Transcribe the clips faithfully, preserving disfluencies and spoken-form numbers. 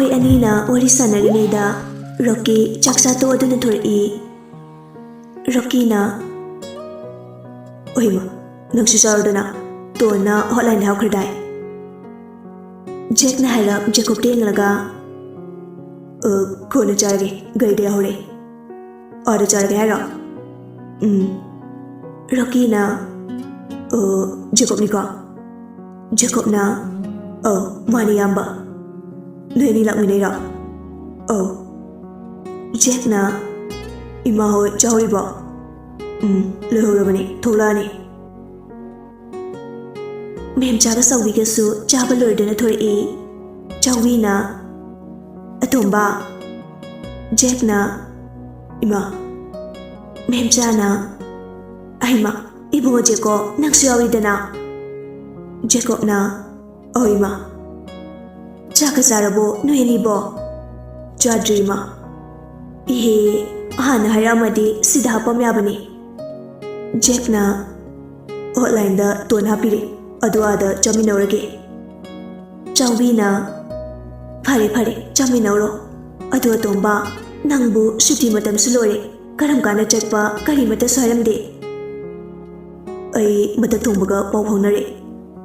ꯑꯩꯈꯣꯏ ꯑꯅꯤꯅ ꯋꯥꯔꯤ ꯁꯥꯟꯅꯔꯤꯉꯩꯗ ꯔꯣꯀꯤ ꯆꯥꯛ ꯆꯥ ꯇꯣꯛꯑꯗꯨꯅ ꯊꯣꯔꯛꯏ꯫ ꯔꯣꯀꯤꯅ, "ꯑꯣꯏꯃ, ꯅꯪꯁꯨ ꯆꯥꯔꯣꯗꯅ, ꯇꯣꯟꯅ ꯍꯣꯠꯂꯥꯏꯟꯗ ꯍꯥꯞꯈ꯭ꯔꯗꯥꯏ?" ꯖꯦꯛꯅ ꯍꯥꯏꯔꯞ ꯖꯦꯀꯣꯕꯇ ꯌꯦꯡꯂꯒ, "ꯑ, ꯀꯣꯟꯅ ꯆꯥꯔꯒꯦ, ꯒꯥꯔꯤꯗ ꯌꯥꯍꯧꯔꯦ꯫ ꯑꯥꯗ ꯆꯥꯔꯒꯦ ꯍꯥꯏꯔꯣ?" "ꯎꯝ꯫" ꯔꯣꯀꯤꯅ, "ꯑ, ꯖꯦꯀꯣꯕꯅꯤꯀꯣ?" ꯖꯦꯀꯣꯕꯅ, "ꯑꯧ, ꯃꯥꯅꯤ ꯏꯌꯥꯝꯕ꯫ ꯅꯣꯏ ꯑꯅꯤ ꯂꯥꯛꯃꯤꯟꯅꯩꯔꯣ?" "ꯑꯧ꯫" ꯖꯦꯛꯅ, "ꯏꯃꯥ ꯍꯣꯏ ꯆꯥꯍꯧꯔꯤꯕꯣ?" "ꯎꯝ, ꯂꯣꯏꯍꯧꯔꯕꯅꯤ, ꯊꯣꯛꯂꯛꯑꯅꯤ꯫" ꯃꯦꯝꯆꯥꯒ ꯆꯥꯎꯕꯤꯒꯁꯨ ꯆꯥꯕ ꯂꯣꯏꯔꯗꯨꯅ ꯊꯣꯔꯛꯏ꯫ ꯆꯥꯎꯕꯤꯅ, "ꯑꯇꯣꯝꯕ꯫" ꯖꯦꯛꯅ, "ꯏꯃꯥ꯫" ꯃꯦꯝꯆꯥꯅ, "ꯑꯍꯩꯃ, ꯏꯕꯨꯡꯉꯣ ꯖꯦꯀꯣ, ꯅꯪꯁꯨ ꯌꯥꯎꯔꯤꯗꯅ?" ꯖꯦꯀꯣꯕꯅ, "ꯑꯧ ꯏꯃꯥ꯫" "ꯆꯥꯛꯀ ꯆꯥꯔꯕꯣ ꯅꯣꯏ ꯑꯅꯤꯕꯣ?" "ꯆꯥꯗ꯭ꯔꯤ ꯏꯃꯥ꯫" "ꯏꯍꯦ, ꯍꯥꯟꯅ ꯍꯥꯏꯔꯛꯑꯝꯃꯗꯤ ꯁꯤꯗ ꯍꯥꯞꯄꯝ ꯌꯥꯕꯅꯤ꯫" ꯖꯦꯛꯅ, "ꯍꯣꯠꯂꯥꯏꯟꯗ ꯇꯣꯟ ꯍꯥꯞꯄꯤꯔꯦ, ꯑꯗꯨ ꯑꯥꯗ ꯆꯥꯃꯤꯟꯅꯧꯔꯒꯦ꯫" ꯆꯥꯎꯕꯤꯅ, "ꯐꯔꯦ ꯐꯔꯦ, ꯆꯥꯃꯤꯟꯅꯧꯔꯣ꯫ ꯑꯗꯨ ꯑꯇꯣꯝꯕ, ꯅꯪꯕꯨ ꯁꯨꯇꯤ ꯃꯇꯝꯁꯨ ꯂꯣꯏꯔꯦ, ꯀꯔꯝ ꯀꯥꯟꯗ ꯆꯠꯄ ꯀꯔꯤꯃꯠꯇꯁꯨ ꯍꯥꯏꯔꯝꯗꯦ꯫" "ꯑꯩ ꯃꯊꯛ ꯊꯣꯡꯕꯒ ꯄꯥꯎ ꯐꯥꯎꯅꯔꯦ,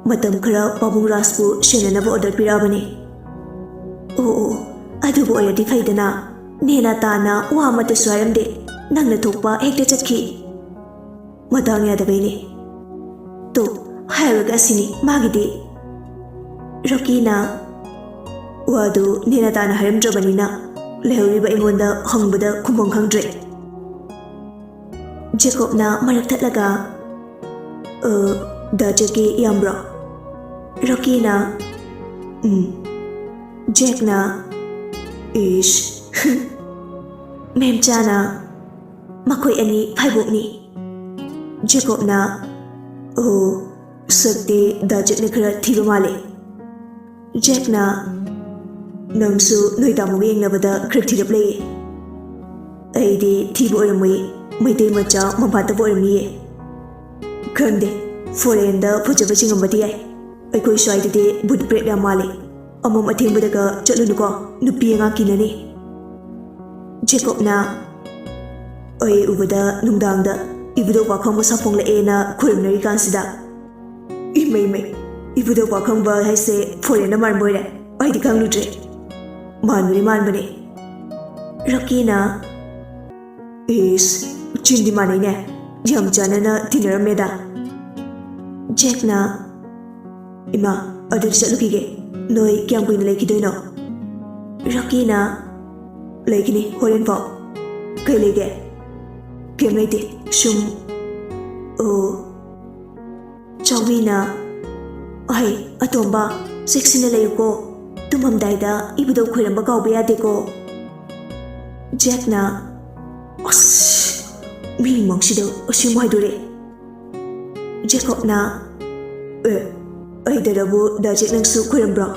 ꯃꯇꯝ ꯈꯔ ꯄꯥꯕꯨꯡ ꯔꯥꯖꯄꯨ ꯁꯦꯟꯅꯅꯕ ꯑꯣꯔꯗꯔ ꯄꯤꯔꯛꯑꯕꯅꯦ꯫" "ꯑꯣ, ꯑꯣ, ꯑꯗꯨꯕꯨ ꯑꯣꯏꯔꯗꯤ ꯐꯩꯗꯅ꯫ ꯅꯦꯅꯥ ꯇꯥꯅ ꯋꯥ ꯑꯃꯠꯇꯁꯨ ꯍꯥꯏꯔꯝꯗꯦ, ꯅꯪꯅ ꯊꯣꯛꯄ ꯍꯦꯛꯇ ꯆꯠꯈꯤ꯫" "ꯃꯇꯥꯡ ꯌꯥꯗꯕꯩꯅꯦ꯫" "ꯇꯣ, ꯍꯥꯏꯔꯨꯔꯒ ꯑꯁꯤꯅꯤ ꯃꯥꯒꯤꯗꯤ꯫" ꯔꯣꯀꯤꯅ, "ꯋꯥꯗꯨ ꯅꯦꯅꯥ ꯇꯥꯅ ꯍꯥꯏꯔꯝꯗ꯭ꯔꯕꯅꯤꯅ ꯂꯩꯍꯧꯔꯤꯕ ꯑꯩꯉꯣꯟꯗ ꯍꯪꯕꯗ ꯈꯨꯝꯐꯝ ꯈꯪꯗ꯭ꯔꯦ꯫" ꯖꯦꯀꯣꯕꯅ ꯃꯔꯛ ꯊꯠꯂꯒ, "ꯑ, ꯗꯥ ꯖꯦꯛꯀꯤ ꯏꯌꯥꯝꯕ꯭ꯔꯣ?" ꯔꯣꯀꯤꯅ, "ꯎꯝ꯫" ꯖꯦꯛꯅ, "ꯏꯁ꯫" ꯃꯦꯝꯆꯥꯅ, "ꯃꯈꯣꯏ ꯑꯅꯤ ꯐꯥꯏꯕꯣꯛꯅꯤ꯫" ꯖꯦꯀꯣꯕꯅ, "ꯑꯣ, ꯁꯛꯇꯤ ꯗꯥ ꯖꯦꯛꯅ ꯈꯔ ꯊꯤꯕ ꯃꯥꯜꯂꯦ꯫" ꯖꯦꯛꯅ, "ꯅꯪꯁꯨ ꯅꯣꯏ ꯇꯥꯃꯣꯒ ꯌꯦꯡꯅꯕꯗ ꯈꯔ ꯊꯤꯔꯞ ꯂꯩꯌꯦ꯫" "ꯑꯩꯗꯤ ꯊꯤꯕ ꯑꯣꯏꯔꯝꯃꯣꯏ, ꯃꯩꯇꯩ ꯃꯆꯥ ꯃꯄꯥꯟꯇꯕ ꯑꯣꯏꯔꯝꯅꯤꯌꯦ꯫" "ꯈꯪꯗꯦ, ꯐꯣꯔꯦꯟꯗ ꯐꯖꯕ ꯆꯤꯡꯉꯝꯕꯗꯤ ꯌꯥꯏ, ꯑꯩꯈꯣꯏ ꯁ꯭ꯋꯥꯏꯗꯗꯤ ꯕꯨꯠ ꯕ꯭ꯔꯦꯗ ꯌꯥꯝ ꯃꯥꯜꯂꯦ꯫" ꯑꯃꯝ ꯑꯊꯦꯡꯕꯗꯒ ꯆꯠꯂꯨꯅꯨꯀꯣ, ꯅꯨꯄꯤ ꯑꯉꯥꯡ ꯀꯤꯅꯅꯤ꯫ ꯖꯦꯀꯣꯕꯅ, ꯑꯩ ꯎꯕꯗ ꯅꯨꯡꯗꯥꯡꯗ ꯏꯕꯨꯙꯧ ꯄꯥꯈꯪꯕ ꯁꯥꯐꯣꯡꯂꯛꯑꯦꯅ ꯈꯣꯏꯔꯝꯅꯔꯤ ꯀꯥꯟꯁꯤꯗ꯫ ꯏꯃꯩ ꯃꯩ, ꯏꯕꯨꯙꯧ ꯄꯥꯈꯪꯕ ꯍꯥꯏꯁꯦ ꯐꯣꯔꯦꯟꯅ ꯃꯥꯟꯕ ꯑꯣꯏꯔꯦ, ꯑꯩꯗꯤ ꯈꯪꯂꯨꯗ꯭ꯔꯦ꯫ ꯃꯥꯟꯕꯅꯤ ꯃꯥꯟꯕꯅꯤ꯫ ꯔꯣꯀꯤꯅ, ꯏꯁ, ꯆꯤꯟꯗꯤ ꯃꯥꯟꯅꯩꯅꯦ, ꯌꯥꯝ ꯆꯥꯟꯅꯅ ꯇꯤꯟꯅꯔꯝꯃꯦꯗ꯫ ꯖꯦꯛꯅ, ꯏꯃꯥ, ꯑꯗꯨꯗꯤ ꯆꯠꯂꯨꯈꯤꯒꯦ꯫ ꯅꯣꯏ ꯀꯌꯥꯝ ꯀꯨꯏꯅ ꯂꯩꯈꯤꯗꯣꯏꯅꯣ? ꯔꯣꯀꯤꯅ, ꯂꯩꯈꯤꯅꯤ ꯍꯣꯔꯦꯟ ꯐꯥꯎ꯫ ꯀꯩ ꯂꯩꯒꯦ? ꯀꯩꯝ ꯂꯩꯇꯦ, ꯁꯨꯝ꯫ ꯑꯣ꯫ ꯆꯥꯎꯕꯤꯅ, ꯑꯍꯩ, ꯑꯇꯣꯝꯕ, ꯆꯦꯛꯁꯤꯟꯅ ꯂꯩꯌꯨꯀꯣ꯫ ꯇꯨꯝꯃꯝꯗꯥꯏꯗ ꯏꯕꯨꯙꯧ ꯈꯣꯏꯔꯝꯕ ꯀꯥꯎꯕ ꯌꯥꯗꯦꯀꯣ꯫ ꯖꯦꯛꯅ, ꯑꯁ, ꯃꯤ ꯃꯪꯁꯤꯗ ꯑꯁꯦꯡꯕ ꯍꯥꯏꯗꯣꯔꯦ꯫ ꯖꯦꯀꯣꯕꯅ, ꯑꯦ, ꯑꯩꯗꯔꯕꯨ ꯗꯥ ꯖꯦꯛ ꯅꯪꯁꯨ ꯈꯣꯏꯔꯝꯕ꯭ꯔꯣ?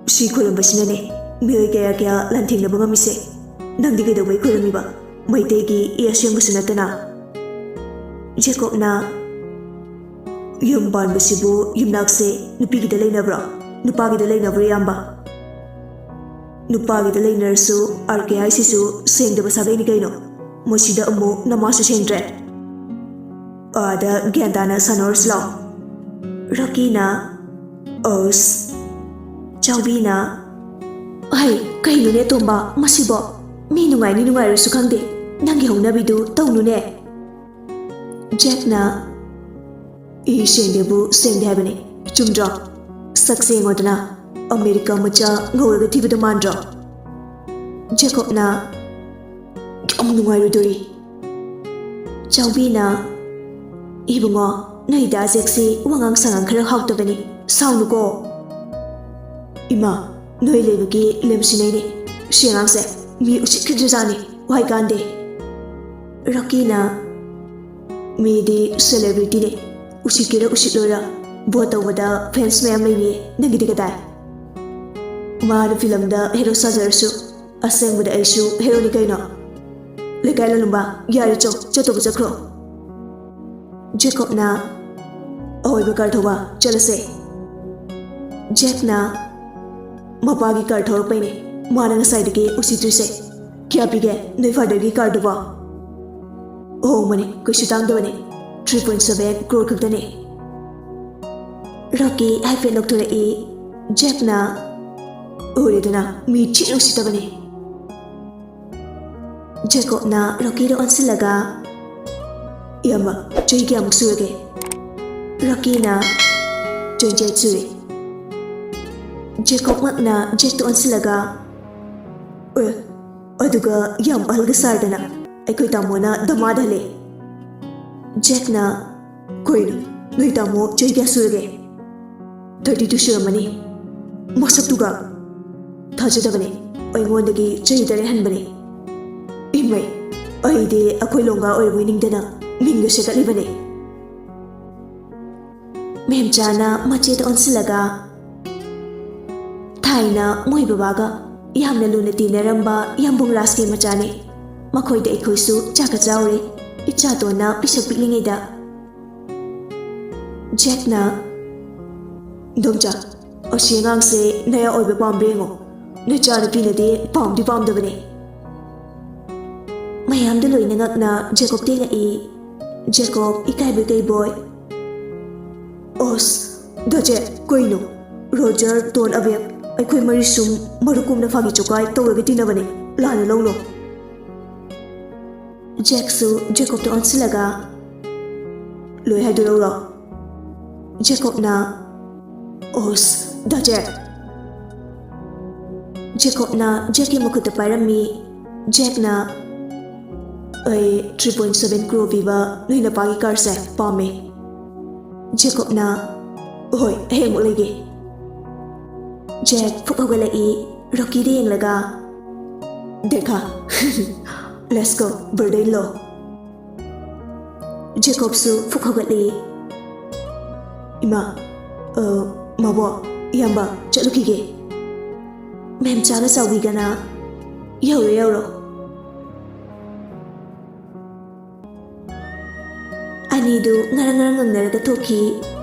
ꯁꯤ ꯈꯣꯏꯔꯝꯕꯁꯤꯅꯅꯦ ꯃꯤꯑꯣꯏ ꯀꯌꯥ ꯀꯌꯥ ꯂꯥꯟꯊꯦꯡꯅꯕ ꯉꯝꯃꯤꯁꯦ꯫ ꯅꯪꯗꯤ ꯀꯩꯗꯧꯕꯩ ꯈꯣꯏꯔꯝꯃꯤꯕ? ꯃꯩꯇꯩꯒꯤ ꯏ ꯑꯁꯦꯡꯕꯁꯨ ꯅꯠꯇꯅ꯫ ꯖꯦꯀꯣꯕꯅ, ꯌꯨꯝ ꯄꯥꯟꯕꯁꯤꯕꯨ ꯌꯨꯝꯅꯥꯛꯁꯦ ꯅꯨꯄꯤꯒꯤꯗ ꯂꯩꯅꯕ꯭ꯔꯣ? ꯅꯨꯄꯥꯒꯤꯗ ꯂꯩꯅꯕ꯭ꯔꯣ, ꯏꯌꯥꯝꯕ? ꯅꯨꯄꯥꯒꯤꯗ ꯂꯩꯅꯔꯁꯨ, ꯑꯥꯔ ꯀꯦ ꯍꯥꯏꯁꯤꯁꯨ ꯁꯦꯡꯗꯕ ꯁꯥꯒꯩꯅꯤ ꯀꯩꯅꯣ꯫ ꯃꯁꯤꯗ ꯑꯃꯨꯛ ꯅꯃꯥꯁꯨ ꯁꯦꯡꯗ꯭ꯔꯦ꯫ ꯑꯥꯗ ꯒ꯭ꯌꯥꯟ ꯇꯥꯅ ꯁꯥꯟꯅꯔꯁꯤ ꯂꯥꯎ꯫ ꯔꯣꯀꯤꯅ, ꯑꯁ꯫ ꯆꯥꯎꯕꯤꯅ, ꯍꯩ, ꯀꯩꯅꯣꯅꯦ ꯇꯣꯝꯕ, ꯃꯁꯤꯕꯣ? ꯃꯤ ꯅꯨꯡꯉꯥꯏꯅꯤ ꯅꯨꯡꯉꯥꯏꯔꯣꯏꯁꯨ ꯈꯪꯗꯦ꯫ ꯅꯪꯒꯤ ꯍꯧꯅꯕꯤꯗꯨ ꯇꯧꯅꯨꯅꯦ꯫ ꯖꯦꯛꯅ, ꯏ ꯁꯦꯡꯗꯦꯕꯨ ꯁꯦꯡꯗꯦ ꯍꯥꯏꯕꯅꯤ꯫ ꯆꯨꯝꯗ꯭ꯔꯣ? ꯁꯛꯁꯦ ꯌꯦꯡꯉꯣꯗꯅ, ꯑꯃꯦꯔꯤꯀꯥ ꯃꯆꯥ ꯉꯧꯔꯒ ꯊꯤꯕꯗꯣ ꯃꯥꯟꯗ꯭ꯔꯣ? ꯖꯦꯀꯣꯕꯅ, ꯌꯥꯝ ꯅꯨꯡꯉꯥꯏꯔꯣꯏꯗꯣꯔꯤ꯫ ꯆꯥꯎꯕꯤꯅ, ꯏꯕꯨꯡꯉꯣ, ꯅꯣꯏ ꯗꯥ ꯖꯦꯛꯁꯤ ꯋꯥꯉꯥꯡ ꯁꯉꯥꯡ ꯈꯔ ꯍꯥꯎꯇꯕꯅꯤ, ꯁꯥꯎꯅꯨꯀꯣ꯫ ꯏꯃꯥ, ꯅꯣꯏ ꯂꯩꯕꯒꯤ ꯂꯦꯝꯁꯤꯟꯅꯩꯅꯦ꯫ ꯁꯤ ꯑꯉꯥꯡꯁꯦ ꯃꯤ ꯎꯁꯤꯠꯈꯤꯗ꯭ꯔꯖꯥꯠꯅꯤ, ꯋꯥꯏ ꯀꯥꯟꯗꯦ꯫ ꯔꯣꯀꯤꯅ, ꯃꯤꯗꯤ ꯁꯦꯂꯦꯕ꯭ꯔꯤꯇꯤꯅꯦ, ꯎꯁꯤꯠꯀꯦꯔꯥ ꯎꯁꯤꯠꯂꯣꯏꯔꯥ, ꯚꯣꯠ ꯇꯧꯕꯗ ꯐꯦꯟꯁ ꯃꯌꯥꯝ ꯂꯩꯅꯤꯌꯦ, ꯅꯪꯒꯤꯗꯤ ꯀꯗꯥꯏ? ꯃꯥꯅ ꯐꯤꯂꯝꯗ ꯍꯦꯔꯣ ꯁꯥꯖꯔꯁꯨ, ꯑꯁꯦꯡꯕꯗ ꯑꯩꯁꯨ ꯍꯦꯔꯣꯅꯤ ꯀꯩꯅꯣ꯫ ꯂꯩꯀꯥꯏ ꯂꯥꯂꯨꯝꯕ, ꯌꯥꯔꯦ ꯆꯣ, ꯆꯠꯇꯧꯕ ꯆꯠꯈ꯭ꯔꯣ꯫ ꯖꯦꯀꯣꯕꯅ, ꯑꯍꯣꯏꯕ ꯀꯥꯔ ꯊꯧꯕ, ꯆꯠꯂꯁꯦ꯫ ꯖꯦꯛꯅ ꯃꯄꯥꯒꯤ ꯀꯥꯔ ꯊꯧꯔꯛꯄꯩꯅꯦ ꯃꯥꯅ ꯉꯁꯥꯏꯗꯒꯤ ꯎꯁꯤꯠꯇ꯭ꯔꯤꯁꯦ꯫ ꯀꯌꯥ ꯄꯤꯒꯦ ꯅꯣꯏ ꯐꯥꯗꯔꯒꯤ ꯀꯥꯔꯗꯨꯕꯣ? ꯑꯍꯣꯡꯕꯅꯦ, ꯀꯩꯁꯨ ꯇꯥꯡꯗꯕꯅꯦ꯫ ꯊ꯭ꯔꯤ ꯄꯣꯏꯟ ꯁꯚꯦꯟ ꯀ꯭ꯔꯣꯔ ꯈꯛꯇꯅꯦ꯫ ꯔꯣꯀꯤ ꯍꯥꯏꯐꯦꯠ ꯅꯣꯛꯊꯣꯔꯛꯏ꯫ ꯖꯦꯛꯅ, ꯎꯔꯦꯗꯅ, ꯃꯤ ꯊꯤꯅ ꯎꯁꯤꯠꯇꯕꯅꯦ꯫ ꯖꯦꯀꯣꯕꯅ ꯔꯣꯀꯤꯗ ꯑꯣꯟꯁꯤꯜꯂꯒ, ꯏꯌꯥꯝꯕ, ꯆꯍꯤ ꯀꯌꯥꯃꯨꯛ ꯁꯨꯔꯒꯦ? ꯔꯣꯀꯤꯅ, ꯇ꯭ꯋꯦꯟꯇꯤ ꯑꯩꯠ ꯁꯨꯔꯦ꯫ ꯖꯦꯀꯣꯕ ꯉꯛꯅ ꯖꯦꯛꯇ ꯑꯣꯟꯁꯤꯜꯂꯒ, ꯑꯦ, ꯑꯗꯨꯒ ꯌꯥꯝ ꯑꯍꯜꯒ ꯁꯥꯔꯗꯅ, ꯑꯩꯈꯣꯏ ꯇꯥꯃꯣꯅ ꯗꯃꯥꯗ ꯍꯜꯂꯦ꯫ ꯖꯦꯛꯅ, ꯀꯩꯅꯣ, ꯅꯣꯏ ꯇꯥꯃꯣ ꯆꯍꯤ ꯀꯌꯥ ꯁꯨꯔꯒꯦ? ꯊꯥꯔꯇꯤ ꯇꯨ ꯁꯨꯔꯝꯃꯅꯤ꯫ ꯃꯁꯛꯇꯨꯒ꯫ ꯊꯥꯖꯗꯕꯅꯦ꯫ ꯑꯩꯉꯣꯟꯗꯒꯤ ꯆꯍꯤ ꯇꯔꯦꯠ ꯍꯟꯕꯅꯦ꯫ ꯏꯃꯩ, ꯑꯩꯗꯤ ꯑꯩꯈꯣꯏ ꯂꯣꯡꯒꯥ ꯑꯣꯏꯔꯕꯣꯏ ꯅꯤꯡꯗꯅ ꯃꯤꯡꯒ ꯁꯦꯀꯠꯂꯤꯕꯅꯦ꯫ ꯃꯦꯝꯆꯥꯅ ꯃꯆꯦꯗ ꯑꯣꯟꯁꯤꯜꯂꯒ, ꯊꯥꯏꯅ ꯃꯣꯏ ꯕꯕꯥꯒ ꯌꯥꯝꯅ ꯂꯨꯅ ꯇꯤꯟꯅꯔꯝꯕ ꯌꯥꯝꯕꯨꯡ ꯔꯥꯖꯀꯤ ꯃꯆꯥꯅꯦ꯫ ꯃꯈꯣꯏꯗ ꯑꯩꯈꯣꯏꯁꯨ ꯆꯥꯛꯀ ꯆꯥꯎꯔꯦ, ꯏꯆꯥꯇꯣꯟꯅ ꯄꯤꯁꯛ ꯄꯤꯛꯂꯤꯉꯩꯗ꯫ ꯖꯦꯛꯅ, ꯏꯗꯣꯝꯆꯥ, ꯑꯁꯤ ꯑꯉꯥꯡꯁꯦ ꯅꯌꯥ ꯑꯣꯏꯕ ꯄꯥꯝꯕ꯭ꯔꯥ ꯌꯦꯡꯉꯣ꯫ ꯅꯆꯥꯅꯨꯄꯤꯅꯗꯤ ꯄꯥꯝꯗꯤ ꯄꯥꯝꯗꯕꯅꯦ꯫ ꯃꯌꯥꯝꯗ ꯂꯣꯏꯅ ꯉꯛꯅ ꯖꯦꯀꯣꯕ ꯌꯦꯡꯉꯛꯏ꯫ ꯖꯦꯀꯣꯕ ꯏꯀꯥꯏꯕꯣꯏ ꯀꯩꯕꯣꯏ, ꯑꯁ, ꯗꯥ ꯖꯦꯛ, ꯀꯩꯅꯣ? ꯔꯣꯖꯔ, ꯇꯣꯟ, ꯑꯕꯦꯝ, ꯑꯩꯈꯣꯏ ꯃꯔꯤ ꯁꯨꯝ ꯃꯔꯨꯞꯀꯨꯝꯅ ꯐꯥꯒꯤ ꯆꯨꯀꯥꯏ ꯇꯧꯔꯒ ꯇꯤꯟꯅꯕꯅꯦ꯫ ꯂꯥꯟꯅ ꯂꯧꯅꯣ꯫ ꯖꯦꯛꯁꯨ ꯖꯦꯀꯣꯕꯇ ꯑꯣꯟꯁꯤꯜꯂꯒ, ꯂꯣꯏ ꯍꯥꯏꯗꯣꯔꯛꯎꯔꯣ? ꯖꯦꯀꯣꯕꯅ, ꯑꯣꯁ, ꯗꯥ ꯖꯦꯛ꯫ ꯖꯦꯀꯣꯕꯅ ꯖꯦꯛꯀꯤ ꯃꯈꯨꯠꯇ ꯄꯥꯏꯔꯝꯃꯤ꯫ ꯖꯦꯛꯅ, ꯑꯩ ꯊ꯭ꯔꯤ ꯄꯣꯏꯟ ꯁꯚꯦꯟ ꯀ꯭ꯔꯣꯔ ꯄꯤꯕ ꯅꯣꯏ ꯅꯄꯥꯒꯤ ꯀꯥꯔꯁꯦ ꯄꯥꯝꯃꯦ꯫ ꯖꯦꯀꯣꯕꯅ, ꯍꯣꯏ, ꯍꯌꯦꯡꯃꯨꯛ ꯂꯩꯒꯦ꯫ ꯖꯦꯛ ꯐꯨꯛ ꯍꯧꯒꯠꯂꯛꯏ, ꯔꯣꯀꯤꯗ ꯌꯦꯡꯂꯒ, ꯗꯦꯈꯥ, let's go, brother in law꯫ ꯖꯦꯀꯣꯕꯁꯨ ꯐꯨꯛ ꯍꯧꯒꯠꯂꯤ꯫ ꯏꯃꯥ, ꯑ, ꯃꯥꯕꯣꯛ, ꯏꯌꯥꯝꯕ, ꯆꯠꯂꯨꯈꯤꯒꯦ꯫ ꯃꯦꯝꯆꯥꯒ ꯆꯥꯎꯕꯤꯒꯅ, ꯌꯧꯔꯣ, ꯌꯧꯔꯣ꯫ ꯑꯅꯤꯗꯨ ꯉꯔꯪ ꯉꯔꯪ ꯉꯪꯅꯔꯒ ꯊꯣꯛꯈꯤ꯫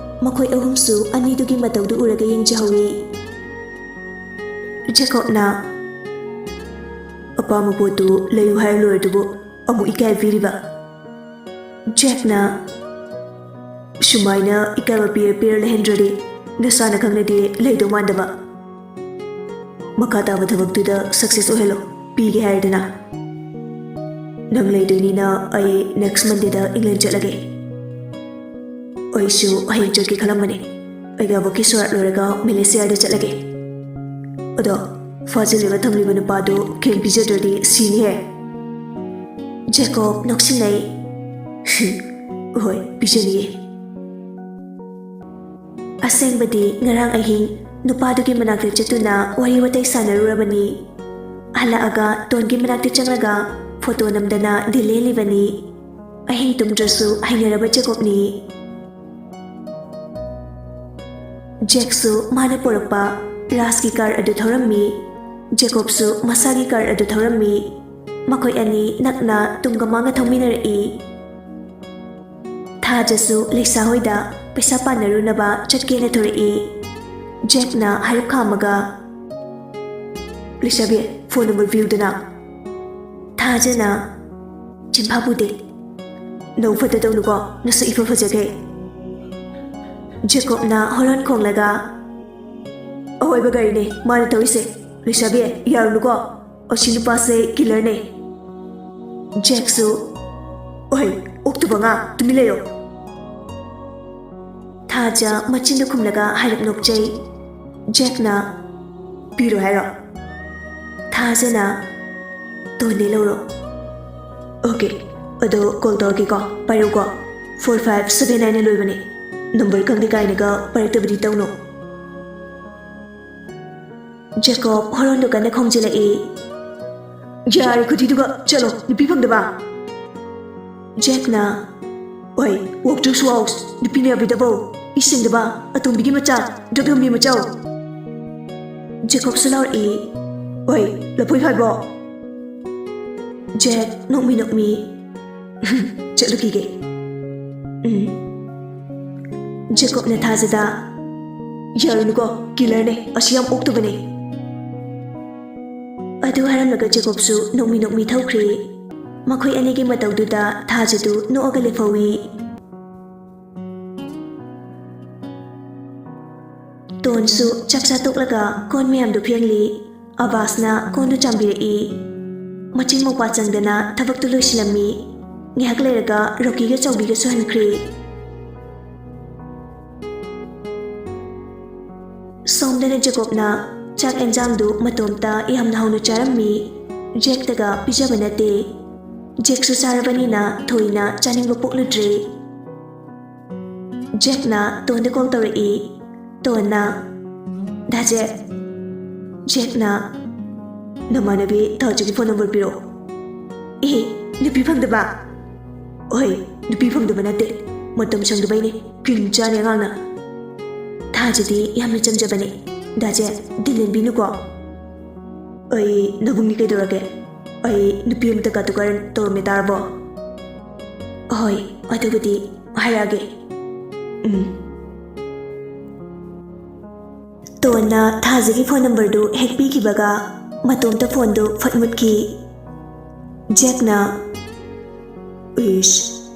ꯃꯈꯣꯏ ꯑꯍꯨꯝꯁꯨ ꯑꯅꯤꯗꯨꯒꯤ ꯃꯇꯧꯗꯨ ꯎꯔꯒ ꯌꯦꯡꯖꯍꯧꯏ꯫ ꯖꯦꯀꯣꯕꯅ, "ꯑꯄꯥꯝꯕ ꯄꯣꯠꯇꯨ ꯂꯩꯌꯨ ꯍꯥꯏꯔ ꯂꯣꯏꯔꯗꯨꯕꯨ ꯑꯃꯨꯛ ꯏꯀꯥꯏ ꯄꯤꯔꯤꯕ?" ꯖꯦꯛꯅ, "ꯁꯨꯃꯥꯏꯅ ꯏꯀꯥꯏꯕ ꯄꯤꯔ ꯄꯤꯔ ꯂꯩꯍꯟꯗ꯭ꯔꯗꯤ ꯅꯁꯥꯅ ꯈꯪꯅꯗꯤ ꯂꯩꯗꯧ ꯃꯥꯟꯗꯕ꯫ ꯃꯈꯥ ꯇꯥꯕ ꯊꯕꯛꯇꯨꯗ success ꯑꯣꯏꯍꯜꯂꯣ, ꯄꯤꯒꯦ ꯍꯥꯏꯔꯗꯅ꯫ ꯅꯪ ꯂꯩꯗꯣꯏꯅꯤꯅ ꯑꯩ next Mondayꯗ England ꯆꯠꯂꯒꯦ꯫ ꯑꯩꯁꯨ ꯍꯌꯦꯡ ꯆꯠꯀꯦ ꯈꯜꯂꯝꯕꯅꯦ꯫ ꯑꯩꯒꯤ ꯊꯕꯛꯀꯤ ꯁꯣꯔꯥꯠ ꯂꯣꯏꯔꯒ ꯃꯦꯂꯦꯁꯤꯌꯥꯗ ꯆꯠꯂꯒꯦ꯫ ꯑꯗꯣ ꯐꯥꯖꯤꯜꯂꯒ ꯊꯝꯂꯤꯕ ꯅꯨꯄꯥꯗꯣ ꯀꯦꯝ ꯄꯤꯖꯗ꯭ꯔꯗꯤ ꯁꯤꯅꯤꯍꯦ꯫" ꯖꯦꯀꯣꯕ ꯅꯣꯛꯁꯤꯟꯅꯩ꯫ "ꯍꯣꯏ, ꯄꯤꯖꯅꯤꯌꯦ꯫" ꯑꯁꯦꯡꯕꯗꯤ ꯉꯔꯥꯡ ꯑꯍꯤꯡ ꯅꯨꯄꯥꯗꯨꯒꯤ ꯃꯅꯥꯛꯇ ꯆꯠꯇꯨꯅ ꯋꯥꯔꯤ ꯋꯥꯇꯥꯏ ꯁꯥꯟꯅꯔꯨꯔꯕꯅꯤ꯫ ꯍꯜꯂꯛꯑꯒ ꯇꯣꯟꯒꯤ ꯃꯅꯥꯛꯇ ꯆꯪꯂꯒ ꯐꯣꯇꯣ ꯅꯝꯗꯅ ꯗꯤꯜ ꯂꯦꯜꯂꯤꯕꯅꯤ꯫ ꯑꯍꯤꯡ ꯇꯨꯝꯗ꯭ꯔꯁꯨ ꯍꯩꯅꯔꯕ ꯖꯦꯀꯣꯕꯅꯤ꯫ ꯖꯦꯛꯁꯨ ꯃꯥꯅ ꯄꯨꯔꯛꯄ ꯔꯥꯖꯀꯤ ꯀꯥꯔ ꯑꯗꯨ ꯊꯧꯔꯝꯃꯤ꯫ ꯖꯦꯀꯣꯕꯁꯨ ꯃꯁꯥꯒꯤ ꯀꯥꯔ ꯑꯗꯨ ꯊꯧꯔꯝꯃꯤ꯫ ꯃꯈꯣꯏ ꯑꯅꯤ ꯅꯛꯅ ꯇꯨꯡꯒ ꯃꯥꯡꯒ ꯊꯧꯃꯤꯟꯅꯔꯛꯏ꯫ ꯊꯥꯖꯁꯨ ꯂꯩꯁꯥ ꯍꯣꯏꯗ ꯄꯩꯁꯥ ꯄꯥꯟꯅꯔꯨꯅꯕ ꯆꯠꯀꯦꯅ ꯊꯣꯔꯛꯏ꯫ ꯖꯦꯛꯅ ꯍꯥꯏꯔꯞ ꯈꯥꯝꯃꯒ, "ꯂꯩꯁꯥꯕꯤ, ꯐꯣꯟ ꯅꯝꯕꯔ ꯄꯤꯌꯨꯗꯅ꯫" ꯊꯥꯖꯅ, "ꯆꯤꯟꯐꯥ ꯄꯨꯗꯦ꯫ ꯅꯧ ꯐꯠꯇ ꯇꯧꯅꯨꯀꯣ, ꯅꯁꯛ ꯏꯐ ꯐꯖꯈꯩ꯫" ꯖꯦꯀꯣꯕꯅ ꯍꯣꯔꯣꯟ ꯈꯣꯡꯂꯒ, "ꯑꯍꯣꯏꯕ ꯒꯥꯔꯤꯅꯦ ꯃꯥꯅ ꯊꯧꯔꯤꯁꯦ꯫ ꯂꯩꯁꯥꯕꯤ, ꯌꯥꯔꯨꯅꯨꯀꯣ꯫ ꯑꯁꯤ ꯅꯨꯄꯥꯁꯦ ꯀꯤꯂꯔꯅꯦ꯫" ꯖꯦꯛꯁꯨ, "ꯑꯣꯏ, ꯑꯣꯛꯇꯕ ꯉꯥ, ꯇꯨꯃꯤꯟ ꯂꯩꯌꯣ꯫" ꯊꯥꯖ ꯃꯆꯤꯟꯗ ꯈꯨꯝꯂꯒ ꯍꯥꯏꯔꯞ ꯅꯣꯛꯆꯩ꯫ ꯖꯦꯛꯅ, "ꯄꯤꯔꯣ ꯍꯥꯏꯔꯣ?" ꯊꯥꯖꯅ, "ꯇꯣꯟꯅꯦ, ꯂꯧꯔꯣ꯫" "ꯑꯣꯀꯦ, ꯑꯗꯣ ꯀꯣꯜ ꯇꯧꯔꯛꯀꯦꯀꯣ, ꯄꯥꯏꯔꯛꯎꯀꯣ꯫ Four five seven nine ꯂꯣꯏꯕꯅꯦ꯫ ꯅꯝꯕꯔ ꯈꯪꯗꯦ ꯀꯥꯏꯅꯒ ꯄꯥꯏꯔꯛꯇꯕꯗꯤ ꯇꯧꯅꯣ꯫" ꯖꯦꯀꯣꯕ ꯍꯣꯔꯣꯟꯗꯨ ꯀꯟꯅ ꯈꯣꯡꯖꯤꯜꯂꯛꯏ꯫ "ꯌꯥꯔꯦ, ꯈꯨꯊꯤꯗꯨꯒ ꯆꯠꯂꯣ, ꯅꯨꯄꯤ ꯐꯪꯗꯕ!" ꯖꯦꯛꯅ, "ꯑꯣꯏ, walk through house, ꯅꯨꯄꯤꯅ ꯌꯥꯕꯤꯗꯕꯧ, ꯏꯁꯤꯡꯗꯕ, ꯑꯇꯣꯝꯕꯤꯒꯤ ꯃꯆꯥ, ꯗ꯭ꯔꯛ ꯌꯣꯟꯕꯤ ꯃꯆꯥꯎ!" ꯖꯦꯀꯣꯕꯁꯨ ꯂꯥꯎꯔꯛꯏ, "ꯑꯣꯏ, ꯂꯐꯣꯏ ꯐꯥꯏꯕꯣ!" ꯖꯦꯛ ꯅꯣꯛꯃꯤ ꯅꯣꯛꯃꯤ, "ꯆꯠꯂꯨꯈꯤꯒꯦ꯫" ꯎꯝ꯫ ꯖꯦꯀꯣꯕꯅ ꯊꯥꯖꯗ, "ꯌꯥꯔꯨꯅꯨꯀꯣ, ꯀꯤꯂꯔꯅꯦ, ꯑꯁꯤ ꯌꯥꯝ ꯑꯣꯛꯇꯕꯅꯦ"꯫ ꯑꯗꯨ ꯍꯥꯏꯔꯝꯂꯒ ꯖꯦꯀꯣꯕꯁꯨ ꯅꯣꯛꯃꯤ ꯅꯣꯛꯃꯤ ꯊꯧꯈ꯭ꯔꯦ꯫ ꯃꯈꯣꯏ ꯑꯅꯤꯒꯤ ꯃꯇꯧꯗꯨꯗ ꯊꯥꯖꯗꯨ ꯅꯣꯛꯑꯒ ꯂꯦꯞꯍꯧꯏ꯫ ꯇꯣꯟꯁꯨ ꯆꯥꯛ ꯆꯥ ꯇꯣꯛꯂꯒ ꯀꯣꯟ ꯃꯌꯥꯝꯗꯨ ꯐꯦꯡꯂꯤ꯫ ꯑꯕꯥꯁꯅ ꯀꯣꯟꯗꯨ ꯆꯥꯝꯕꯤꯔꯛꯏ꯫ ꯃꯆꯤꯟ ꯃꯧꯄꯥ ꯆꯪꯗꯅ ꯊꯕꯛꯇꯨ ꯂꯣꯏꯁꯤꯜꯂꯝꯃꯤ꯫ ꯉꯥꯏꯍꯥꯛ ꯂꯩꯔꯒ ꯔꯣꯀꯤꯒ ꯆꯧꯕꯤꯒꯁꯨ ꯍꯟꯈ꯭ꯔꯦ꯫ ꯁꯣꯝꯗꯅ ꯖꯦꯀꯣꯕꯅ ꯆꯥꯛ ꯑꯦꯟꯖꯥꯡꯗꯨ ꯃꯇꯣꯝꯇ ꯌꯥꯝꯅ ꯍꯥꯎꯅ ꯆꯥꯔꯝꯃꯤ꯫ ꯖꯦꯛꯇꯒ ꯄꯤꯖꯕ ꯅꯠꯇꯦ꯫ ꯖꯦꯛꯁꯨ ꯆꯥꯔꯕꯅꯤꯅ ꯊꯣꯏꯅ ꯆꯥꯅꯤꯡꯕ ꯄꯣꯛꯂꯨꯗ꯭ꯔꯦ꯫ ꯖꯦꯛꯅ ꯇꯣꯟꯗ ꯀꯣꯜ ꯇꯧꯔꯛꯏ꯫ ꯇꯣꯟꯅ, "ꯗꯥ ꯖꯦꯛ꯫" ꯖꯦꯛꯅ, "ꯅꯃꯥꯟꯅꯕꯤ ꯊꯥꯖꯒꯤ ꯐꯣꯟ ꯅꯝꯕꯔ ꯄꯤꯔꯛꯑꯣ꯫" "ꯑꯦ, ꯅꯨꯄꯤ ꯐꯪꯗꯕ?" "ꯍꯣꯏ, ꯅꯨꯄꯤ ꯐꯪꯗꯕ ꯅꯠꯇꯦ, ꯃꯇꯝ ꯁꯪꯗꯕꯩꯅꯦ꯫ ꯀꯤꯟ ꯆꯥꯅꯤ ꯑꯉꯥꯡꯅ꯫" ꯊꯥꯖꯗꯤ ꯌꯥꯝꯅ ꯆꯝꯖꯕꯅꯦ꯫ "ꯗꯥ ꯖꯦꯛ, ꯗꯤꯜ ꯂꯦꯟꯕꯤꯅꯨꯀꯣ꯫" "ꯑꯩ ꯅꯕꯨꯡꯅꯤ ꯀꯩꯗꯧꯔꯒꯦ? ꯑꯩ ꯅꯨꯄꯤ ꯑꯃꯇ ꯀꯥꯇꯨ ꯀꯥꯔꯟ ꯇꯧꯔꯝꯃꯦ ꯇꯥꯔꯕꯣ?" "ꯍꯣꯏ, ꯑꯗꯨꯕꯨꯗꯤ ꯍꯥꯏꯔꯛꯑꯒꯦ꯫ ꯎꯝ꯫" ꯇꯣꯟꯅ ꯊꯥꯖꯒꯤ ꯐꯣꯟ ꯅꯝꯕꯔꯗꯨ ꯍꯦꯛ ꯄꯤꯈꯤꯕꯒ ꯃꯇꯣꯝꯇ ꯐꯣꯟꯗꯨ ꯐꯠ ꯃꯨꯠꯈꯤ꯫ ꯖꯦꯛꯅ, "ꯏꯁ,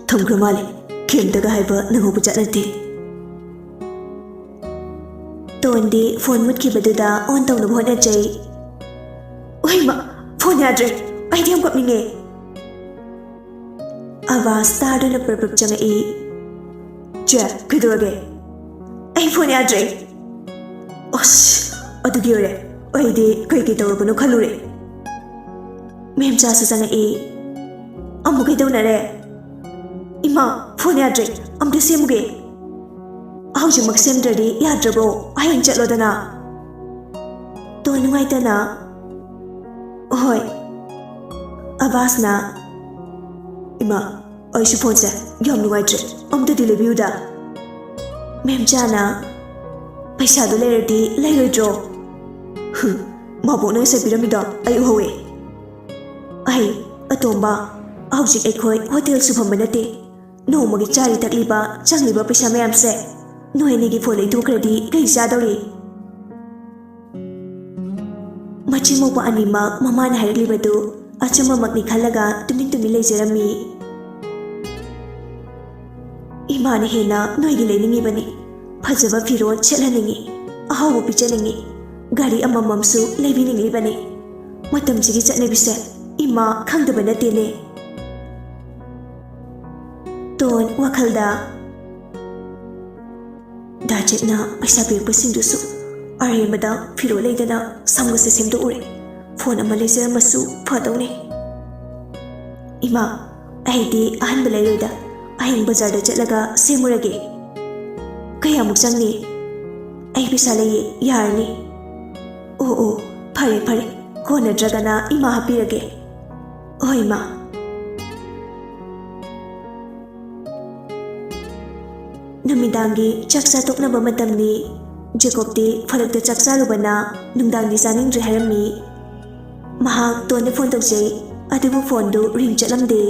ꯊꯝꯈ꯭ꯔ ꯃꯥꯜꯂꯦ꯫ ꯀꯩꯝꯇꯒ ꯍꯥꯏꯕ ꯅꯪꯍꯧꯕ ꯖꯥꯠ ꯅꯠꯇꯦ꯫" ꯇꯣꯟꯗꯤ ꯐꯣꯟ ꯃꯨꯠꯈꯤꯕꯗꯨꯗ ꯑꯣꯟ ꯇꯧꯅꯕ ꯍꯣꯠꯅꯖꯩ꯫ "ꯑꯣꯏꯃ, ꯐꯣꯟ ꯌꯥꯗ꯭ꯔꯦ꯫ ꯑꯩꯗꯤ ꯌꯥꯝ ꯀꯞꯅꯤꯡꯉꯦ꯫" ꯑꯕꯥꯁ ꯇꯥꯗꯨꯅ ꯄ꯭ꯔꯞ ꯄ꯭ꯔꯞ ꯆꯪꯉꯛꯏ꯫ "ꯆꯦ, ꯀꯩꯗꯧꯔꯒꯦ?" "ꯑꯩ ꯐꯣꯟ ꯌꯥꯗ꯭ꯔꯦ꯫" "ꯑꯁ, ꯑꯗꯨꯒꯤ ꯑꯣꯏꯔꯦ꯫ ꯑꯩꯗꯤ ꯀꯩ ꯀꯩ ꯇꯧꯔꯕꯅꯣ ꯈꯜꯂꯨꯔꯦ꯫" ꯃꯦꯝꯆꯥꯁꯨ ꯆꯪꯉꯛꯏ꯫ "ꯑꯃꯨꯛ ꯀꯩꯗꯧꯅꯔꯦ?" "ꯏꯃꯥ, ꯐꯣꯟ ꯌꯥꯗ꯭ꯔꯦ꯫ ꯑꯝꯇ ꯁꯦꯝꯃꯨꯒꯦ꯫" "ꯍꯧꯖꯤꯛꯃꯛ ꯁꯦꯝꯗ꯭ꯔꯗꯤ ꯌꯥꯗ꯭ꯔꯕ꯭ꯔꯣ? ꯍꯌꯦꯡ ꯆꯠꯂꯣꯗꯅ꯫" ꯇꯣꯟ ꯅꯨꯡꯉꯥꯏꯇꯅ, "ꯍꯣꯏ꯫" ꯑꯕꯥꯁꯅ, "ꯏꯃꯥ, ꯑꯩꯁꯨ ꯐꯣꯟꯁꯦ ꯌꯥꯝ ꯅꯨꯡꯉꯥꯏꯇ꯭ꯔꯦ, ꯑꯝꯇꯗꯤ ꯂꯩꯕꯤꯌꯨꯗ꯫" ꯃꯦꯝꯆꯥꯅ, "ꯄꯩꯁꯥꯗꯣ ꯂꯩꯔꯗꯤ ꯂꯩꯔꯣꯏꯗ꯭ꯔꯣ?" "ꯍꯨꯝ, ꯃꯥꯕꯣꯛꯅ ꯉꯁꯥꯏ ꯄꯤꯔꯝꯃꯤꯗꯣ ꯑꯩ ꯎꯍꯧꯋꯦ꯫" "ꯑꯩ, ꯑꯇꯣꯝꯕ, ꯍꯧꯖꯤꯛ ꯑꯩꯈꯣꯏ ꯍꯣꯇꯦꯜꯁꯨ ꯐꯝꯕ ꯅꯠꯇꯦ, ꯅꯣꯡꯃꯒꯤ ꯆꯥꯔꯤ ꯊꯛꯂꯤꯕ, ꯆꯪꯂꯤꯕ ꯄꯩꯁꯥ ꯃꯌꯥꯝꯁꯦ ꯅꯣꯏ ꯑꯅꯤꯒꯤ ꯐꯣꯟ ꯂꯩꯊꯣꯛꯈ꯭ꯔꯗꯤ ꯀꯩ ꯆꯥꯗꯧꯔꯤ? ꯃꯆꯤꯟ ꯃꯧꯄꯥ ꯑꯅꯤꯃꯛ ꯃꯃꯥꯅ ꯍꯥꯏꯔꯛꯂꯤꯕꯗꯨ ꯑꯆꯨꯝꯕꯃꯛꯅꯤ ꯈꯜꯂꯒ ꯇꯨꯃꯤꯟ ꯇꯨꯃꯤꯟ ꯂꯩꯖꯔꯝꯃꯤ꯫ ꯏꯃꯥꯅ ꯍꯦꯟꯅ ꯅꯣꯏꯒꯤ ꯂꯩꯅꯤꯡꯉꯤꯕꯅꯤ꯫ ꯐꯖꯕ ꯐꯤꯔꯣꯜ ꯁꯦꯠꯍꯟꯅꯤꯡꯉꯤ, ꯑꯍꯥꯎꯕ ꯄꯤꯖꯅꯤꯡꯉꯤ, ꯒꯥꯔꯤ ꯑꯃꯃꯝꯁꯨ ꯂꯩꯕꯤꯅꯤꯡꯂꯤꯕꯅꯤ꯫ ꯃꯇꯝꯁꯤꯒꯤ ꯆꯠꯅꯕꯤꯁꯦ ꯏꯃꯥ ꯈꯪꯗꯕ ꯅꯠꯇꯦꯅꯦ꯫ ꯇꯣꯟ ꯋꯥꯈꯜꯗ, ꯗꯥ ꯖꯦꯛꯅ ꯄꯩꯁꯥ ꯄꯤꯔꯛꯄꯁꯤꯡꯗꯨꯁꯨ ꯑꯔꯦꯝꯕꯗ ꯐꯤꯔꯣꯜ ꯂꯩꯗꯅ ꯁꯝꯒꯁꯦ ꯁꯦꯝꯗꯣꯛꯎꯔꯦ꯫ ꯐꯣꯟ ꯑꯃ ꯂꯩꯖꯔꯝꯃꯁꯨ ꯐꯗꯧꯅꯦ꯫ ꯏꯃꯥ, ꯑꯩꯗꯤ ꯑꯍꯟꯕ ꯂꯩꯔꯣꯏꯗ, ꯍꯌꯦꯡ ꯕꯖꯥꯔꯗ ꯆꯠꯂꯒ ꯁꯦꯝꯃꯨꯔꯒꯦ꯫ ꯀꯌꯥꯃꯨꯛ ꯆꯪꯅꯤ? ꯑꯩ ꯄꯩꯁꯥ ꯂꯩꯌꯦ, ꯌꯥꯔꯅꯤ꯫ ꯑꯣ ꯑꯣ, ꯐꯔꯦ ꯐꯔꯦ, ꯀꯣꯟꯅꯗ꯭ꯔꯒꯅ ꯏꯃꯥ ꯍꯥꯞꯄꯤꯔꯒꯦ꯫ ꯍꯣꯏ ꯏꯃꯥ꯫ ꯅꯨꯃꯤꯗꯥꯡꯒꯤ ꯆꯥꯛ ꯆꯥ ꯇꯣꯛꯅꯕ ꯃꯇꯝꯅꯤ꯫ ꯖꯦꯀꯣꯕꯇꯤ ꯐꯔꯛꯇ ꯆꯥꯛ ꯆꯥꯔꯨꯕꯅ ꯅꯨꯡꯗꯥꯡꯗꯤ ꯆꯥꯅꯤꯡꯗ꯭ꯔꯦ ꯍꯥꯏꯔꯝꯃꯤ꯫ ꯃꯍꯥꯛ ꯇꯣꯟꯗ ꯐꯣꯟ ꯇꯧꯖꯩ, ꯑꯗꯨꯕꯨ ꯐꯣꯟꯗꯨ ꯔꯤꯡ ꯆꯠꯂꯝꯗꯦ꯫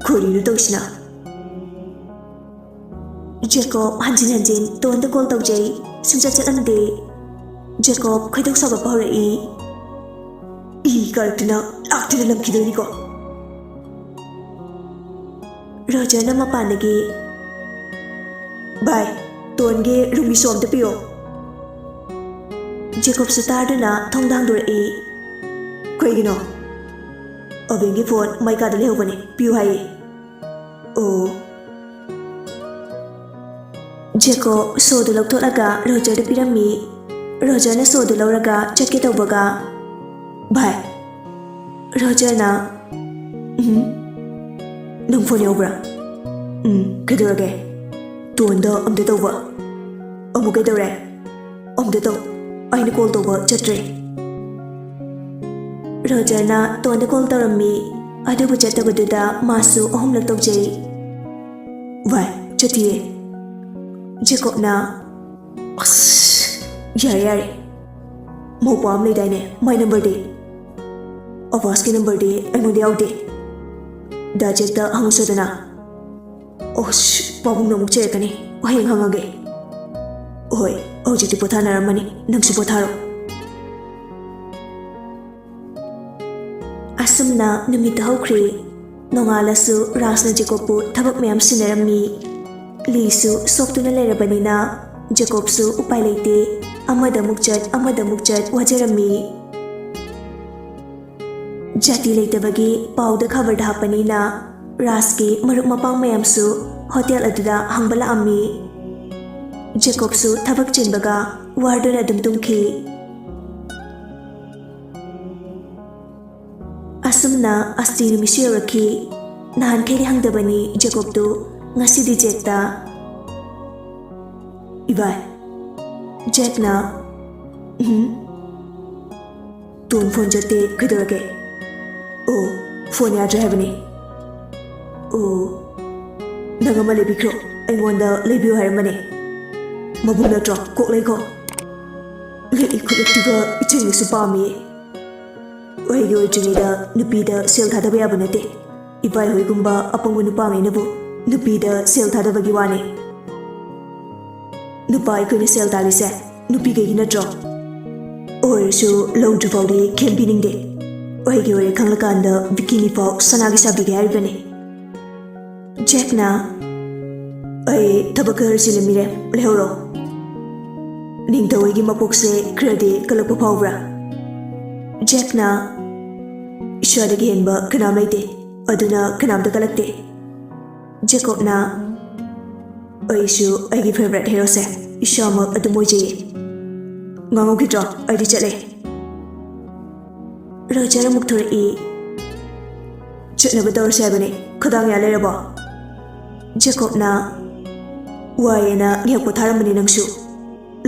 ꯀꯔꯤꯅꯣ ꯇꯧꯁꯤꯅ? ꯖꯦꯀꯣꯕ ꯍꯟꯖꯤꯟ ꯍꯟꯖꯤꯟ ꯇꯣꯟꯗ ꯀꯣꯜ ꯇꯧꯖꯩ, ꯁꯨꯡꯆꯠ ꯆꯠꯂꯝꯗꯦ꯫ ꯖꯦꯀꯣꯕ ꯈꯣꯏꯗꯧ ꯁꯥꯎꯒꯠꯄ ꯍꯧꯔꯛꯏ꯫ ꯏ ꯀꯥꯔꯛꯇꯅ ꯂꯥꯛꯇꯅ ꯂꯪꯈꯤꯗꯣꯏꯅꯤꯀꯣ꯫ ꯔꯣꯖꯔꯅ ꯃꯄꯥꯟꯗꯒꯤ, "ꯚꯥꯏ, ꯇꯣꯟꯒꯤ ꯔꯨꯝꯒꯤ ꯁꯣ ꯑꯝꯇ ꯄꯤꯌꯣ꯫" ꯖꯦꯀꯣꯕꯁꯨ ꯇꯥꯗꯨꯅ ꯊꯣꯡ ꯍꯥꯡꯗꯣꯔꯛꯏ꯫ "ꯀꯩꯒꯤꯅꯣ?" "ꯑꯕꯦꯟꯒꯤ ꯐꯣꯟ ꯃꯥꯏ ꯀꯥꯗ ꯂꯩꯍꯧꯕꯅꯦ, ꯄꯤꯌꯨ ꯍꯥꯏꯌꯦ꯫" "ꯑꯣ꯫" ꯖꯦꯀꯣꯕ ꯁꯣꯗꯨ ꯂꯧꯊꯣꯛꯂꯒ ꯔꯣꯖꯔꯗ ꯄꯤꯔꯝꯃꯤ꯫ ꯔꯣꯖꯔꯅ ꯁꯣꯗꯨ ꯂꯧꯔꯒ ꯆꯠꯀꯦ ꯇꯧꯕꯒ, "ꯚꯥꯏ꯫" ꯔꯣꯖꯔꯅ, "ꯎꯝ?" "ꯅꯪ ꯐꯣꯟ ꯌꯥꯎꯕ꯭ꯔꯥ?" "ꯎꯝ, ꯀꯩꯗꯧꯔꯒꯦ?" "ꯇꯣꯟꯗ ꯑꯝꯇ ꯇꯧꯕ꯫" "ꯑꯃꯨꯛ ꯀꯩꯗꯧꯔꯦ?" "ꯑꯝꯇ ꯇꯧ, ꯑꯩꯅ ꯀꯣꯜ ꯇꯧꯕ ꯆꯠꯇ꯭ꯔꯦ꯫" ꯔꯣꯖꯔꯅ ꯇꯣꯟꯗ ꯀꯣꯜ ꯇꯧꯔꯝꯃꯤ, ꯑꯗꯨꯕꯨ ꯆꯠꯇꯕꯗꯨꯗ ꯃꯥꯁꯨ ꯑꯍꯨꯝꯂꯛ ꯇꯧꯖꯩ꯫ "ꯚꯥꯏ, ꯆꯠꯇꯤꯌꯦ꯫" ꯖꯦꯀꯣꯕꯅ, "ꯑꯁ, ꯌꯥꯔꯦ, ꯌꯥꯔꯦ꯫ ꯃꯧꯄ꯭ꯋꯥ ꯑꯃ ꯂꯩꯗꯥꯏꯅꯦ, ꯃꯥꯏ ꯅꯝꯕꯔꯗꯤ?" "ꯑꯕꯥꯁꯀꯤ ꯅꯝꯕꯔꯗꯤ ꯑꯩꯉꯣꯟꯗ ꯌꯥꯎꯗꯦ꯫" ꯗꯥ ꯖꯦꯛꯇ ꯍꯪꯁꯨꯗꯅ꯫ ꯑꯣꯁ, ꯄꯥꯕꯨꯡꯅ ꯑꯃꯨꯛ ꯆꯩꯔꯛꯀꯅꯤ꯫ ꯍꯌꯦꯡ ꯍꯪꯉꯒꯦ꯫ ꯍꯣꯏ, ꯍꯧꯖꯤꯛꯇꯤ ꯄꯣꯊꯥꯅꯔꯝꯃꯅꯤ꯫ ꯅꯪꯁꯨ ꯄꯣꯊꯥꯔꯣ꯫ ꯑꯁꯨꯝꯅ ꯅꯨꯃꯤꯠ ꯍꯧꯈ꯭ꯔꯦ꯫ ꯅꯣꯡꯉꯥꯜꯂꯁꯨ ꯔꯥꯖꯅ ꯖꯦꯀꯣꯕꯄꯨ ꯊꯕꯛ ꯃꯌꯥꯝ ꯁꯤꯟꯅꯔꯝꯃꯤ꯫ ꯂꯤꯁꯨ ꯁꯣꯛꯇꯨꯅ ꯂꯩꯔꯕꯅꯤꯅ ꯖꯦꯀꯣꯕꯁꯨ ꯎꯄꯥꯏ ꯂꯩꯇꯦ꯫ ꯑꯃꯗ ꯑꯃꯨꯛ ꯆꯠ, ꯑꯃꯗ ꯑꯃꯨꯛ ꯆꯠ ꯋꯥꯖꯔꯝꯃꯤ꯫ ꯖꯥꯇꯤ ꯂꯩꯇꯕꯒꯤ ꯄꯥꯎꯗ ꯈꯕꯔꯗ ꯍꯥꯞꯄꯅꯤꯅ ꯔꯥꯖꯀꯤ ꯃꯔꯨꯞ ꯃꯄꯥꯡ ꯃꯌꯥꯝꯁꯨ ꯍꯣꯇꯦꯜ ꯑꯗꯨꯗ ꯍꯪꯕ ꯂꯥꯛꯑꯝꯃꯤ꯫ ꯖꯦꯀꯣꯕꯁꯨ ꯊꯕꯛ ꯆꯤꯟꯕꯒ ꯋꯥꯔꯗꯨꯅ ꯑꯗꯨꯝ ꯇꯨꯝꯈꯤ꯫ ꯑꯁꯨꯝꯅ ꯑꯁꯇꯤ ꯅꯨꯃꯤꯠꯁꯨ ꯌꯧꯔꯛꯈꯤ꯫ ꯅꯍꯥꯟꯈꯩꯗꯤ ꯍꯪꯗꯕꯅꯤ ꯖꯦꯀꯣꯕꯇꯨ, ꯉꯁꯤꯗꯤ ꯖꯦꯛꯇ꯫ ꯏꯕꯥꯏ꯫ ꯖꯦꯛꯅ, "ꯎꯝ?" ꯇꯣꯟ ꯐꯣꯟ ꯆꯠꯇꯦ, ꯀꯩꯗꯧꯔꯒꯦ? ꯑꯣ, ꯐꯣꯟ ꯌꯥꯗ꯭ꯔꯦ ꯍꯥꯏꯕꯅꯦ꯫ ꯑꯣ, ꯅꯪ ꯑꯃ ꯂꯩꯕꯤꯈ꯭ꯔꯣ, ꯑꯩꯉꯣꯟꯗ ꯂꯩꯕꯤꯌꯨ ꯍꯥꯏꯔꯝꯕꯅꯦ꯫ ꯃꯕꯨꯡ ꯅꯠꯇ꯭ꯔꯣ? ꯀꯣꯛ ꯂꯩꯈꯣ꯫ ꯂꯤꯛꯏ ꯈꯨꯂꯤꯛꯇꯨꯒ ꯏꯆꯦꯒꯤꯁꯨ ꯄꯥꯝꯃꯤꯌꯦ꯫ ꯑꯩꯒꯤ ꯑꯣꯏꯗ꯭ꯔꯤꯉꯩꯗ ꯅꯨꯄꯤꯗ ꯁꯦꯜ ꯊꯥꯗꯕ ꯌꯥꯕ ꯅꯠꯇꯦ꯫ ꯏꯕꯥꯏꯍꯣꯏꯒꯨꯝꯕ ꯑꯄꯪꯕ ꯅꯨꯄꯥꯉꯩꯅꯕꯨ ꯅꯨꯄꯤꯗ ꯁꯦꯜ ꯊꯥꯗꯕꯒꯤ ꯋꯥꯅꯦ꯫ ꯅꯨꯄꯥ ꯑꯩꯈꯣꯏꯅ ꯁꯦꯜ ꯇꯥꯜꯂꯤꯁꯦ ꯅꯨꯄꯤꯈꯩꯒꯤ ꯅꯠꯇ꯭ꯔꯣ? ꯑꯣꯏꯔꯁꯨ ꯂꯧꯗ꯭ꯔꯤꯐꯥꯎꯗꯤ ꯈꯦꯝꯕꯤꯅꯤꯡꯗꯦ꯫ ꯑꯩꯒꯤ ꯑꯣꯏꯔꯦ ꯈꯪꯂꯀꯥꯟꯗ ꯕꯤꯀꯤꯅꯤꯐꯥꯎ ꯁꯅꯥꯒꯤ ꯁꯥꯕꯤꯒꯦ ꯍꯥꯏꯔꯤꯕꯅꯤ꯫ ꯖꯦꯛꯅ, "ꯑꯩ ꯊꯕꯛ ꯈꯔ ꯆꯤꯜꯂꯝꯃꯤꯔꯦ, ꯂꯩꯍꯧꯔꯣ꯫ ꯅꯤꯡꯊꯧ ꯑꯩꯒꯤ ꯃꯄꯣꯛꯁꯦ ꯈꯔꯗꯤ ꯀꯜꯂꯛꯄ ꯐꯥꯎꯕ꯭ꯔꯥ?" ꯖꯦꯛꯅ, "ꯏꯁꯥꯗꯒꯤ ꯍꯦꯟꯕ ꯀꯅꯥꯝ ꯂꯩꯇꯦ, ꯑꯗꯨꯅ ꯀꯅꯥꯝꯇ ꯀꯜꯂꯛꯇꯦ꯫" ꯖꯦꯀꯣꯕꯅ, "ꯑꯩꯁꯨ ꯑꯩꯒꯤ ꯐꯦꯚꯔꯦꯠ ꯍꯦꯔꯣꯁꯦ ꯏꯁꯥꯃꯛ ꯑꯗꯨꯝ ꯑꯣꯏꯖꯩꯌꯦ꯫ ꯉꯥꯡꯍꯧꯈꯤꯗ꯭ꯔꯣ? ꯑꯩꯗꯤ ꯆꯠꯂꯦ꯫" ꯔꯣꯖꯔ ꯑꯃꯨꯛ ꯊꯣꯔꯛꯏ꯫ "ꯆꯠꯅꯕ ꯇꯧꯔꯁꯦ ꯍꯥꯏꯕꯅꯦ, ꯈꯗꯥꯡ ꯌꯥ ꯂꯩꯔꯕꯣ?" ꯖꯦꯀꯣꯕꯅ, "ꯋꯥꯏꯌꯦꯅ ꯉꯥꯏꯍꯥꯛ ꯄꯣꯊꯥꯔꯝꯕꯅꯦ ꯅꯪꯁꯨ꯫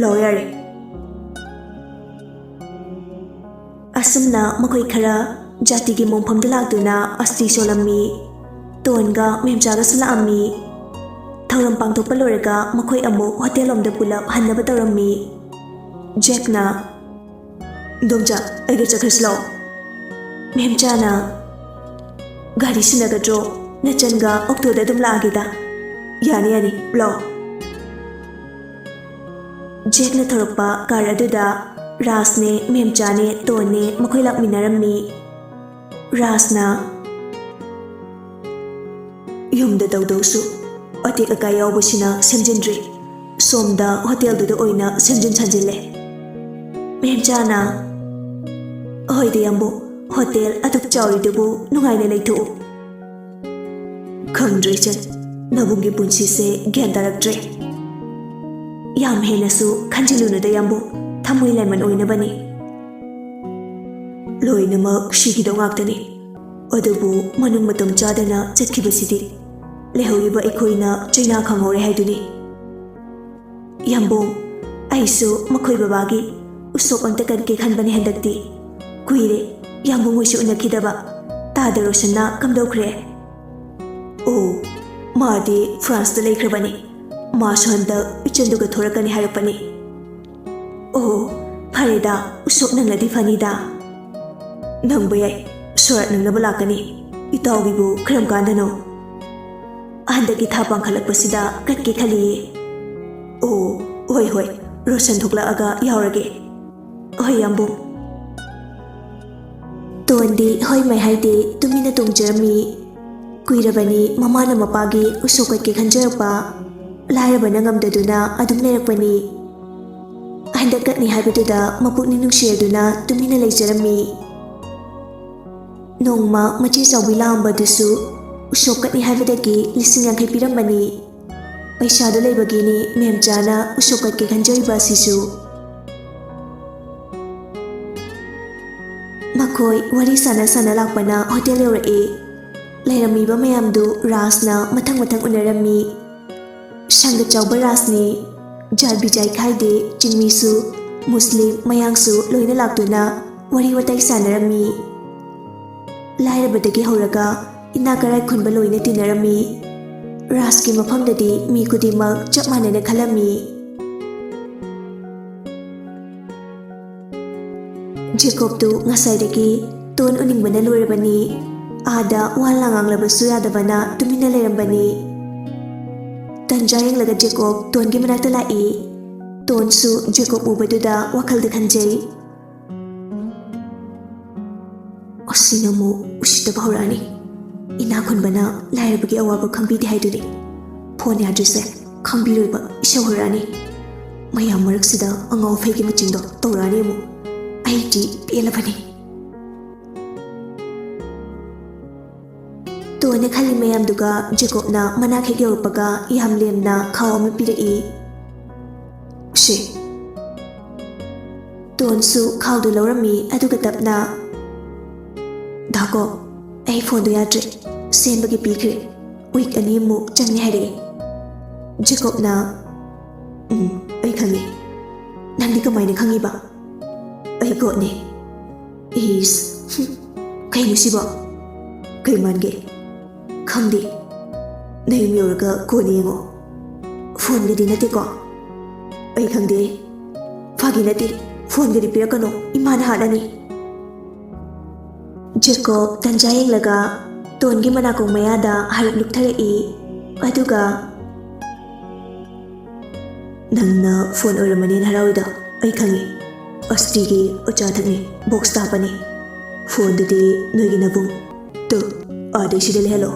ꯂꯥꯛꯑꯣ ꯌꯥꯔꯦ꯫" ꯑꯁꯨꯝꯅ ꯃꯈꯣꯏ ꯈꯔ ꯖꯥꯇꯤꯒꯤ ꯃꯣꯡꯐꯝꯗ ꯂꯥꯛꯇꯨꯅ ꯑꯁꯇꯤ ꯁꯣꯜꯂꯝꯃꯤ꯫ ꯇꯣꯟꯒ ꯃꯦꯝꯆꯥꯒꯁꯨ ꯂꯥꯛꯑꯝꯃꯤ꯫ ꯊꯧꯔꯝ ꯄꯥꯡꯊꯣꯛꯄ ꯂꯣꯏꯔꯒ ꯃꯈꯣꯏ ꯑꯃꯨꯛ ꯍꯣꯇꯦꯜ ꯂꯣꯝꯗ ꯄꯨꯂꯞ ꯍꯟꯅꯕ ꯇꯧꯔꯝꯃꯤ꯫ ꯖꯦꯛꯅ, "ꯏꯟꯗꯣꯝꯆꯥ, ꯑꯩꯒ ꯆꯠꯈ꯭ꯔꯁꯤ ꯂꯥꯛꯑꯣ꯫" ꯃꯦꯝꯆꯥꯅ, ꯒꯥꯔꯤ ꯁꯤꯟꯅꯒꯗ꯭ꯔꯣ? ꯅꯆꯟꯒ ꯑꯣꯛꯇꯣꯗ ꯑꯗꯨꯝ ꯂꯥꯛꯑꯒꯦꯗ꯫ ꯌꯥꯅꯤ, ꯌꯥꯅꯤ, ꯂꯥꯛꯑꯣ꯫ ꯖꯦꯛꯅ ꯊꯧꯔꯛꯄ ꯀꯥꯔ ꯑꯗꯨꯗ ꯔꯥꯖꯅꯦ, ꯃꯦꯝꯆꯥꯅꯦ, ꯇꯣꯟꯅꯦ ꯃꯈꯣꯏ ꯂꯥꯛꯃꯤꯟꯅꯔꯝꯃꯤ꯫ ꯔꯥꯖꯅ, "ꯌꯨꯝꯗ ꯇꯧꯗꯧꯁꯨ ꯑꯇꯦꯛ ꯑꯀꯥꯏ ꯌꯥꯎꯕꯁꯤꯅ ꯁꯦꯝꯖꯤꯟꯗ꯭ꯔꯤ꯫ ꯁꯣꯝꯗ ꯍꯣꯇꯦꯜꯗꯨꯗ ꯑꯣꯏꯅ ꯁꯦꯝꯖꯤꯟ ꯁꯥꯖꯤꯜꯂꯦ꯫" ꯃꯦꯝꯆꯥꯅ, "ꯍꯣꯏꯗ ꯌꯥꯝꯕꯨꯡ, ꯍꯣꯇꯦꯜ ꯑꯗꯨꯛ ꯆꯥꯎꯔꯤꯗꯨꯕꯨ ꯅꯨꯡꯉꯥꯏꯅ ꯂꯩꯊꯣꯛꯎ꯫" "ꯈꯪꯗ꯭ꯔꯦ ꯏꯆꯟ, ꯅꯕꯨꯡꯒꯤ ꯄꯨꯟꯁꯤꯁꯦ ꯒ꯭ꯌꯥꯟ ꯇꯥꯔꯛꯇ꯭ꯔꯦ꯫" "ꯌꯥꯝ ꯍꯦꯟꯅꯁꯨ ꯈꯟꯖꯤꯜꯂꯨꯅꯨꯗ ꯌꯥꯝꯕꯨꯡ, ꯊꯃꯣꯏ ꯂꯥꯏꯃꯟ ꯑꯣꯏꯅꯕꯅꯤ꯫" "ꯂꯣꯏꯅꯃꯛ ꯁꯤꯒꯤꯗꯧ ꯉꯥꯛꯇꯅꯤ, ꯑꯗꯨꯕꯨ ꯃꯅꯨꯡ ꯃꯇꯝ ꯆꯥꯗꯅ ꯆꯠꯈꯤꯕꯁꯤꯗꯤ ꯂꯩꯍꯧꯔꯤꯕ ꯑꯩꯈꯣꯏꯅ ꯆꯩꯅꯥ ꯈꯪꯍꯧꯔꯦ ꯍꯥꯏꯗꯨꯅꯤ꯫" "ꯌꯥꯝꯕꯨꯡ, ꯑꯩꯁꯨ ꯃꯈꯣꯏ ꯕꯕꯥꯒꯤ ꯎꯁꯣꯞ ꯑꯝꯇ ꯀꯠꯀꯦ ꯈꯟꯕꯅꯦ ꯍꯟꯗꯛꯇꯤ꯫ ꯀꯨꯏꯔꯦ ꯌꯥꯝꯕꯨꯡ ꯍꯣꯏꯁꯨ ꯎꯅꯈꯤꯗꯕ꯫ ꯇꯥꯗ ꯔꯣꯁꯟꯅ ꯀꯝꯗꯧꯈ꯭ꯔꯦ?" "ꯑꯣ, ꯃꯥꯗꯤ ꯐ꯭ꯔꯥꯟꯁꯇ ꯂꯩꯈ꯭ꯔꯕꯅꯤ꯫ ꯃꯥꯁꯨ ꯍꯟꯗꯛ ꯏꯆꯟꯗꯨꯒ ꯊꯣꯔꯛꯀꯅꯤ ꯍꯥꯏꯔꯛꯄꯅꯤ꯫" "ꯑꯣ, ꯐꯔꯦꯗ, ꯎꯁꯣꯞ ꯅꯪꯂꯗꯤ ꯐꯅꯤꯗ꯫" "ꯅꯪꯕ ꯌꯥꯏ, ꯁꯣꯔꯥꯠ ꯅꯪꯅꯕ ꯂꯥꯛꯀꯅꯤ꯫ ꯏꯇꯥꯎꯒꯤꯕꯨ ꯀꯔꯝ ꯀꯥꯟꯗꯅꯣ?" "ꯍꯟꯗꯛꯀꯤ ꯊꯥ ꯄꯥꯡꯈꯠꯂꯛꯄꯁꯤꯗ ꯀꯠꯀꯦ ꯈꯜꯂꯤꯌꯦ꯫" "ꯑꯣ, ꯍꯣꯏ ꯍꯣꯏ, ꯔꯣꯁꯟ ꯊꯣꯛꯂꯛꯑꯒ ꯌꯥꯎꯔꯒꯦ꯫" "ꯍꯣꯏ ꯌꯥꯝꯕꯨꯡ꯫" ꯇꯣꯟꯗꯤ ꯍꯣꯏ ꯃꯥꯏ ꯍꯥꯏꯗꯦ ꯇꯨꯃꯤꯟꯅ ꯇꯣꯡꯖꯔꯝꯃꯤ꯫ ꯀꯨꯏꯔꯕꯅꯤ ꯃꯃꯥꯅ ꯃꯄꯥꯒꯤ ꯎꯁꯣꯞ ꯀꯠꯀꯦ ꯈꯟꯖꯔꯛꯄ꯫ ꯂꯥꯏꯔꯕꯅ ꯉꯝꯗꯗꯨꯅ ꯑꯗꯨꯝ ꯂꯩꯔꯛꯄꯅꯤ꯫ ꯍꯟꯗꯛ ꯀꯠꯅꯤ ꯍꯥꯏꯕꯗꯨꯗ ꯃꯄꯨꯛꯅꯤꯡ ꯅꯨꯡꯁꯤꯔꯗꯨꯅ ꯇꯨꯃꯤꯟꯅ ꯂꯩꯖꯔꯝꯃꯤ꯫ ꯅꯣꯡꯃ ꯃꯆꯦ ꯆꯥꯎꯕꯤ ꯂꯥꯛꯑꯝꯕꯗꯨꯁꯨ ꯎꯁꯣꯞ ꯀꯠꯅꯤ ꯍꯥꯏꯕꯗꯒꯤ ꯂꯤꯁꯤꯡ ꯌꯥꯡꯈꯩ ꯄꯤꯔꯝꯕꯅꯤ꯫ ꯄꯩꯁꯥꯗꯨ ꯂꯩꯕꯒꯤꯅꯤ ꯃꯦꯝꯆꯥꯅ ꯎꯁꯣꯞ ꯀꯠꯀꯦ ꯈꯟꯖꯔꯤꯕ ꯑꯁꯤꯁꯨ꯫ ꯃꯈꯣꯏ ꯋꯥꯔꯤ ꯁꯥꯟꯅ ꯁꯥꯟꯅ ꯂꯥꯛꯄꯅ ꯍꯣꯇꯦꯜ ꯌꯧꯔꯛꯏ꯫ ꯂꯩꯔꯝꯃꯤꯕ ꯃꯌꯥꯝꯗꯨ ꯔꯥꯖꯅ ꯃꯊꯪ ꯃꯊꯪ ꯎꯅꯔꯝꯃꯤ꯫ ꯁꯪꯒ ꯆꯥꯎꯕ ꯔꯥꯖꯅꯤ꯫ ꯖꯥꯠ ꯕꯤꯖꯥꯏ ꯈꯥꯏꯗꯦ, ꯆꯤꯡꯃꯤꯁꯨ, ꯃꯨꯁꯂꯤꯝ, ꯃꯌꯥꯡꯁꯨ ꯂꯣꯏꯅ ꯂꯥꯛꯇꯨꯅ ꯋꯥꯔꯤ ꯋꯥꯇꯥꯏ ꯁꯥꯟꯅꯔꯝꯃꯤ꯫ ꯂꯥꯏꯔꯕꯗꯒꯤ ꯍꯧꯔꯒ ꯏꯅꯥꯛ ꯀꯔꯥꯏ ꯈꯨꯟꯕ ꯂꯣꯏꯅ ꯇꯤꯟꯅꯔꯝꯃꯤ꯫ ꯔꯥꯖꯀꯤ ꯃꯐꯝꯗꯗꯤ ꯃꯤ ꯈꯨꯗꯤꯡꯃꯛ ꯆꯞ ꯃꯥꯟꯅꯅ ꯈꯜꯂꯝꯃꯤ꯫ ꯖꯦꯀꯣꯕꯇꯨ ꯉꯁꯥꯏꯗꯒꯤ ꯇꯣꯟ ꯎꯅꯤꯡꯕꯅ ꯂꯣꯏꯔꯕꯅꯤ꯫ ꯑꯥꯗ ꯋꯥ ꯂꯥꯡ ꯉꯥꯡꯂꯕꯁꯨ ꯌꯥꯗꯕꯅ ꯇꯨꯃꯤꯟꯅ ꯂꯩꯔꯝꯕꯅꯤ꯫ ꯇꯟꯖꯥ ꯌꯦꯡꯂꯒ ꯖꯦꯀꯣꯕ ꯇꯣꯟꯒꯤ ꯃꯅꯥꯛꯇ ꯂꯥꯛꯏ꯫ ꯇꯣꯟꯁꯨ ꯖꯦꯀꯣꯕ ꯎꯕꯗꯨꯗ ꯋꯥꯈꯜꯗ ꯈꯟꯖꯩ, "ꯑꯁꯤꯅ ꯑꯃꯨꯛ ꯎꯁꯤꯠꯇꯕ ꯍꯧꯔꯛꯑꯅꯤ꯫ ꯏꯅꯥꯛ ꯈꯨꯟꯕꯅ ꯂꯥꯏꯔꯕꯒꯤ ꯑꯋꯥꯕ ꯈꯪꯕꯤꯗꯦ ꯍꯥꯏꯗꯨꯅꯤ꯫ ꯐꯣꯟ ꯌꯥꯗ꯭ꯔꯤꯁꯦ ꯈꯪꯕꯤꯔꯣꯏꯕ ꯏꯁꯧ ꯍꯧꯔꯛꯑꯅꯤ꯫ ꯃꯌꯥꯝ ꯃꯔꯛꯁꯤꯗ ꯑꯉꯥꯎ ꯑꯐꯩꯒꯤ ꯃꯆꯤꯡꯗꯣ ꯇꯧꯔꯛꯑꯅꯤ ꯑꯃꯨꯛ꯫ ꯑꯩꯗꯤ ꯄꯦꯜꯂꯕꯅꯤ꯫" ꯇꯣꯟꯅ ꯈꯜꯂꯤ ꯃꯌꯥꯝꯗꯨꯒ ꯖꯦꯀꯣꯕꯅ ꯃꯅꯥꯛ ꯍꯦꯛ ꯌꯧꯔꯛꯄꯒ ꯌꯥꯝ ꯂꯦꯝꯅ ꯈꯥꯎ ꯑꯃ ꯄꯤꯔꯛꯏ꯫ "ꯁꯦ꯫" ꯇꯣꯟꯁꯨ ꯈꯥꯎꯗꯨ ꯂꯧꯔꯝꯃꯤ, ꯑꯗꯨꯒ ꯇꯞꯅ, "ꯗꯥꯀꯣ, ꯑꯩ ꯐꯣꯟꯗꯣ ꯌꯥꯗ꯭ꯔꯦ, ꯁꯦꯝꯕꯒꯤ ꯄꯤꯈ꯭ꯔꯦ, ꯋꯤꯛ ꯑꯅꯤꯃꯨꯛ ꯆꯪꯅꯤ ꯍꯥꯏꯔꯛꯑꯦ꯫" ꯖꯦꯀꯣꯕꯅ, "ꯎꯝ, ꯑꯩ ꯈꯪꯉꯤ꯫ ꯅꯪꯗꯤ ꯀꯃꯥꯏꯅ ꯈꯪꯉꯤꯕ?" "ꯑꯩ ꯒꯣꯠꯅꯦ꯫" "ꯏꯁ, ꯍꯨꯝ, ꯀꯩꯅꯣ ꯁꯤꯕꯣ? ꯀꯩ ꯃꯥꯟꯒꯦ?" "ꯈꯪꯗꯦ꯫ ꯅꯌꯨꯝ ꯌꯧꯔꯒ ꯀꯣꯟꯅ ꯌꯦꯡꯉꯣ꯫ ꯐꯣꯟꯒꯗꯤ ꯅꯠꯇꯦꯀꯣ?" "ꯑꯩ ꯈꯪꯗꯦ꯫ ꯐꯥꯒꯤ ꯅꯠꯇꯦ꯫ ꯐꯣꯟꯒꯗꯤ ꯄꯤꯔꯛꯀꯅꯨ꯫ ꯏꯃꯥꯅ ꯍꯥꯠꯂꯅꯤ꯫" ꯖꯦꯀꯣꯕ ꯇꯟꯖꯥ ꯌꯦꯡꯂꯒ ꯇꯣꯟꯒꯤ ꯃꯅꯥꯀꯣꯡ ꯃꯌꯥꯗ ꯍꯥꯏꯔꯞ ꯂꯨꯞꯊꯔꯛꯏ꯫ ꯑꯗꯨꯒ, "ꯅꯪꯅ ꯐꯣꯟ ꯑꯣꯏꯔꯝꯃꯅꯤꯅ ꯍꯔꯥꯎꯏꯗꯣ ꯑꯩ ꯈꯪꯉꯤ꯫ ꯑꯁꯇꯤꯒꯤ ꯑꯣꯖꯥ ꯊꯛꯅꯤ, ꯕꯣꯛꯁꯇ ꯍꯥꯞꯄꯅꯤ꯫ ꯐꯣꯟꯗꯨꯗꯤ ꯅꯣꯏꯒꯤ ꯅꯕꯨꯡ꯫ ꯇꯨ, ꯑꯥꯗꯩ ꯁꯤꯗ ꯂꯩꯍꯜꯂꯣ꯫